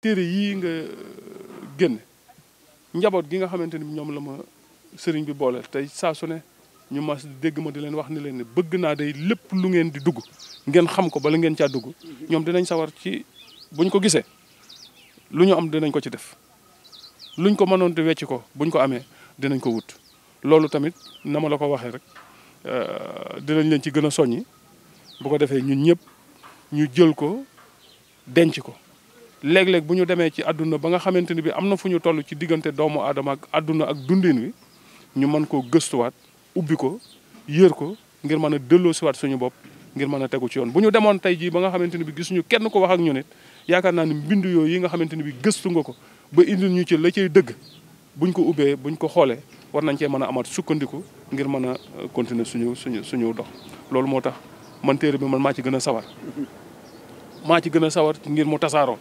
téere yii nga génne njaboot gi nga xamante ni ñoom la ma sëriñ bi booleel tey saa su ne ñu mas dégg ma di leen wax ni leen ne bëgg naa day lépp lu ngeen di dugg ngeen xam ko bala ngeen caa dugg ñoom dinañ sawar ci buñ ko gisee lu ñu am dinañ ko ci def luñ ko mënoon di wecc ko buñ ko amee dinañ ko wut. loolu tamit na ma la ko waxee rek dinañ leen ci gën a soññi bu ko defee ñun ñëpp ñu jël ko denc ko. léeg-léeg bu ñu demee ci àdduna ba nga xamante ni bi am na fu ñu toll ci diggante doomu aadama ak àdduna ak dundin wi ñu mën koo gëstuwaat ubbi ko yër ko ngir mën a delloosiwaat suñu bopp ngir mën a tegu ci yoon. bu ñu demoon tey jii ba nga xamante ni bi gisuñu kenn ko wax ak ñu nit yaakaar naa ni mbind yooyu yi nga xamante ni bi gëstu nga ko ba indil ñu ci la cay dëgg buñ ko ubbee buñ ko xoolee war nañ cee mën a amaat sukkandiku ngir mën a continuer suñu dox. loolu moo tax man téere bi man maa ci gën a sawar. maa ci gën a sawar ngir mu tasaaroo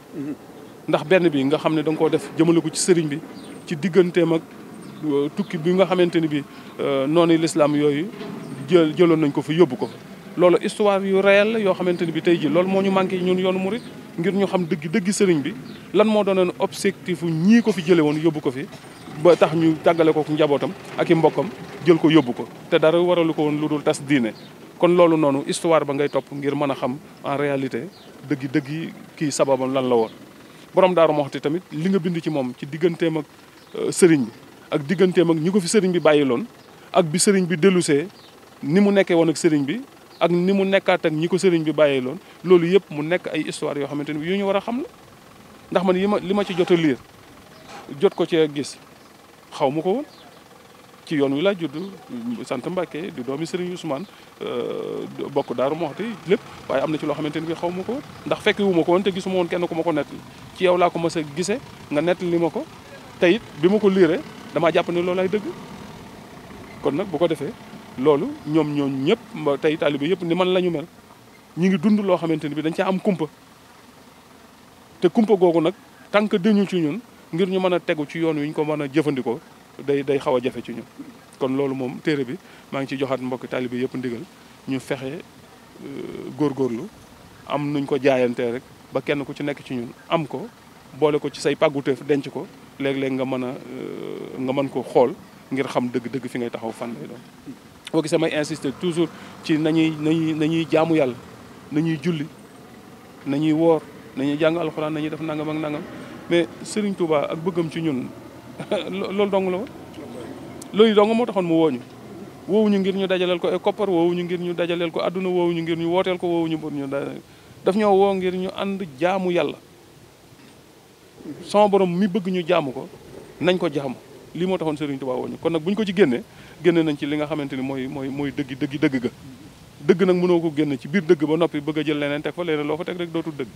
ndax benn bi nga xam ne da nga koo def jëmale ko ci sëriñ bi ci digganteem ak tukki bi nga xamante ni bi noonu lislaam yooyu jëloon nañ ko fi yóbbu ko loolu histoire yu réel la yoo xamante ni bi tey ji loolu moo ñu manqué ñun yoonu murit ngir ñu xam dëgg sëriñ bi lan moo doonoon objectif ñii ko fi jële woon yóbbu ko fi ba tax ñu tàggale ko njabootam ak i mbokkam jël ko yóbbu ko te dara waralu ko woon lu dul tas diine. kon loolu noonu histoire ba ngay topp ngir mën a xam en réalité dëggi kii sababam lan la woon. borom Daaru Muxti tamit li nga bind ci moom ci digganteem ak sëriñ bi ak digganteem ak ñi ko fi sëriñ bi bàyyiloon ak bi sëriñ bi dellusee ni mu nekkee woon ak sëriñ bi ak ni mu nekkaat ak ñi ko sëriñ bi bàyyiloon loolu yëpp mu nekk ay histoire yoo xamante ni bi yu ñu war a xam la ndax man li ma ci jot a lire jot ko cee gis xaw ma ko woon. ci yoon wi laa judd sant Mbàkke di doomi Serigne Ousmane bokk Daaru Muxti lépp waaye am na ci loo xamante ni bi xaw ma ko woon ndax fekk wu ma ko woon te gisuma woon kenn ku ma ko nettali ci yow laa ko mës a gisee nga nettali ma ko te it bi ma ko liiree damaa jàpp ne loolu ay dëgg kon nag bu ko defee loolu ñoom ñëpp tey taalibe yëpp ni man la ñu mel ñi ngi dund loo xamante ni bi dañ caa am kumpa te kumpa googu nag tant que dañu ci ñun ngir ñu mën a tegu ci yoon wi ñu ko mën a jëfandikoo day xaw a jafe ci ñun. kon loolu moom téere bi maa ngi ciy joxaat mbokki taalibe yëpp ndigal ñu fexe góorgóorlu am nuñ ko jaayantee rek ba kenn ku ci nekk ci ñun am ko boole ko ci say pàgguteef denc ko léeg-léeg nga mën ko xool ngir xam dëgg-dëgg fi ngay taxaw fan lay doon. boo gisee may insister toujours ci nañuy jaamu yàlla nañuy julli nañuy woor nañuy jàng alxuraan nañuy def nangam ak nangam mais Serigne Touba ak bëggam ci ñun loolu dong la woon. loolu dong moo taxoon mu wooñu woowuñu ngir ñu dajaleel ko ay koppar woowuñu ngir ñu dajaleel ko adduna woowuñu ngir ñu wooteel ko woowuñu pour ñu daf ñoo woo ngir ñu ànd jaamu yàlla sama borom mi bëgg ñu jaamu ko nañ ko jaamu lii moo taxoon Serigne Touba wooñu kon nag buñ ko ci génne nañ ci li nga xamante ni mooy dëgg ga dëgg nag mënoo ko génne ci biir dëgg ba noppi bëgg a jël leneen teg fa leneen loo fa teg rek dootul dëgg